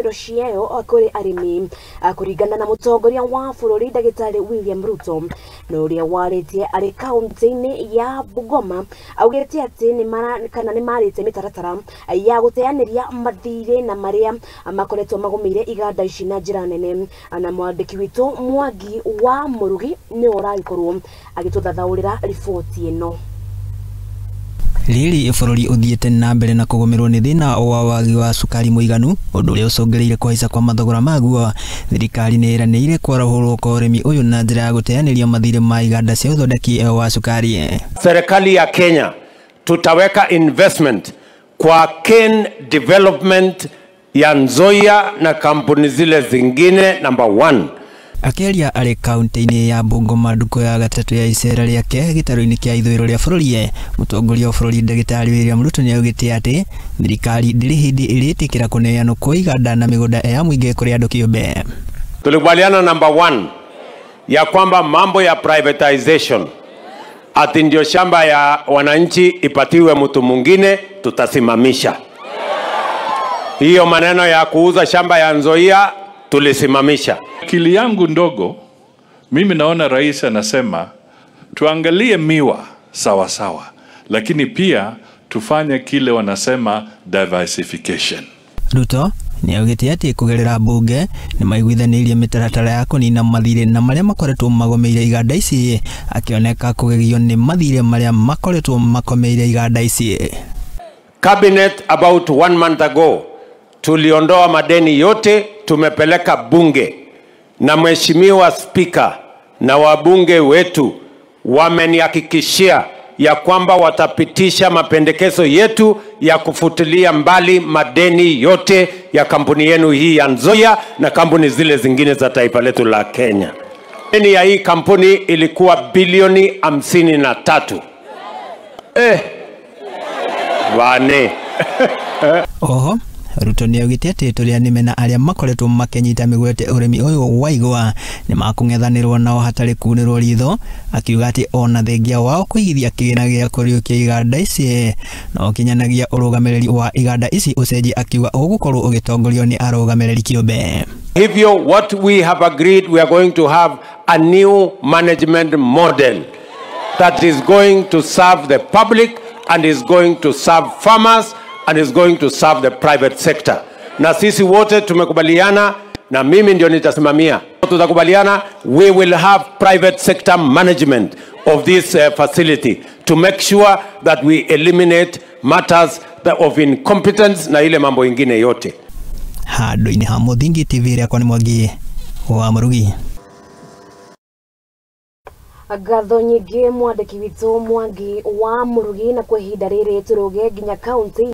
indo ciayo kũrĩ arĩmi. Kũringana na mũtongoria wa bũrũri Ndagĩtarĩ William Ruto, na ũrĩa warĩtie arĩ kaunti-inĩ ya Bungoma, augĩte atĩ kana nĩ marĩte mĩtaratara ya gũteanĩria mathirĩ na marĩa makoretwo magũmĩire iganda ici na njĩra nene. Na mwandĩki witũ Mwangi wa Mũrugi nĩwe ũragĩkorwo agĩtũthathaũrĩra riboti ĩno. Rĩrĩ bũrũri ũthiĩte na mbere na kũgũmĩrwo nĩ thĩna wa wagi wa cukari mũiganu, ũndũ ũrĩa ũcũngĩrĩirie kũhaica kwa mathogora maguo, thirikari nĩ ĩranĩire kwarahũrwo kwa ũrĩmi ũyũ na njĩra ya gũteanĩria mathirĩ ma iganda cia ũthondeki wa cukari. Serikali ya Kenya tutaweka investment kwa cane development ya Nzoia na kampuni zile zingine number 1. Akĩaria arĩ kaunti-inĩ ya Bungoma ndukũ ya gatatũ ya icera rĩake gĩtarũ-inĩ kĩa ithũĩro rĩa bũrũri, mũtongoria wa bũrũri Ndagĩtarĩ William Ruto nĩaugĩte atĩ thirikari ndĩrĩ hĩndĩ ĩrĩtĩkĩra kũneanwo kwa iganda na mĩgũnda ya mũingĩ kũrĩ andũ kĩũmbe. Tulikubaliana number 1 ya kwamba mambo ya privatization, ati ndio shamba ya wananchi ipatiwe mtu mwingine, tutasimamisha. Hiyo maneno ya kuuza shamba ya Nzoia tulisimamisha. Akili yangu ndogo, mimi naona rais anasema tuangalie miwa sawa sawa, lakini pia tufanye kile wanasema diversification. Ruto nĩaugĩte atĩ kũgerera mbunge nĩmaiguithanĩirie mĩtaratara ya kũnina mathirĩ na marĩa makoretwo magomeire iganda ici, akĩoneka kũgegio nĩ mathirĩ marĩa makoretwo makomeire iganda ici. Cabinet about 1 month ago tuliondoa madeni yote, tumepeleka bunge, na mheshimiwa speaker na wabunge wetu wamenihakikishia ya kwamba watapitisha mapendekezo yetu ya kufutilia mbali madeni yote ya kampuni yenu hii ya Nzoia na kampuni zile zingine za taifa letu la Kenya. Deni ya hii kampuni ilikuwa bilioni 53. Wane. Oho, Ruto nĩaugĩte atĩ tũrĩa nĩme na arĩa makoretwo makĩnyita mĩgwate ũrĩmi ũyũ wa igwa nĩmakũng'ethanĩrwo nao hatarĩ kunĩrwo ritho, akiuga atĩ ona thengia wao kũigithia kĩgĩna gĩa kũriũkia iganda ici no kinyanagia ũrũgamĩrĩri wa iganda ici ũcenjie, akiuga ũgũkorwo ũgĩtongorio nĩ arũgamĩrĩri kĩũmbe. Hivyo what we have agreed, we are going to have a new management model that is going to serve the public and is going to serve farmers and is going to serve the private sector. Na sisi wote tumekubaliana, na mimi ndio nitasimamia. Tutakubaliana, we will have private sector management of this facility to make sure that we eliminate matters of incompetence na ile mambo ingine yote. Handũ-inĩ ha Mũthingi TV rĩakwa nĩ Mwangi wa Mũrugi. Ngatho nyingĩ mwandĩki witũ Mwangi wa Mũrugi, na kwa ihinda rĩrĩ tũrũge nginya kaunti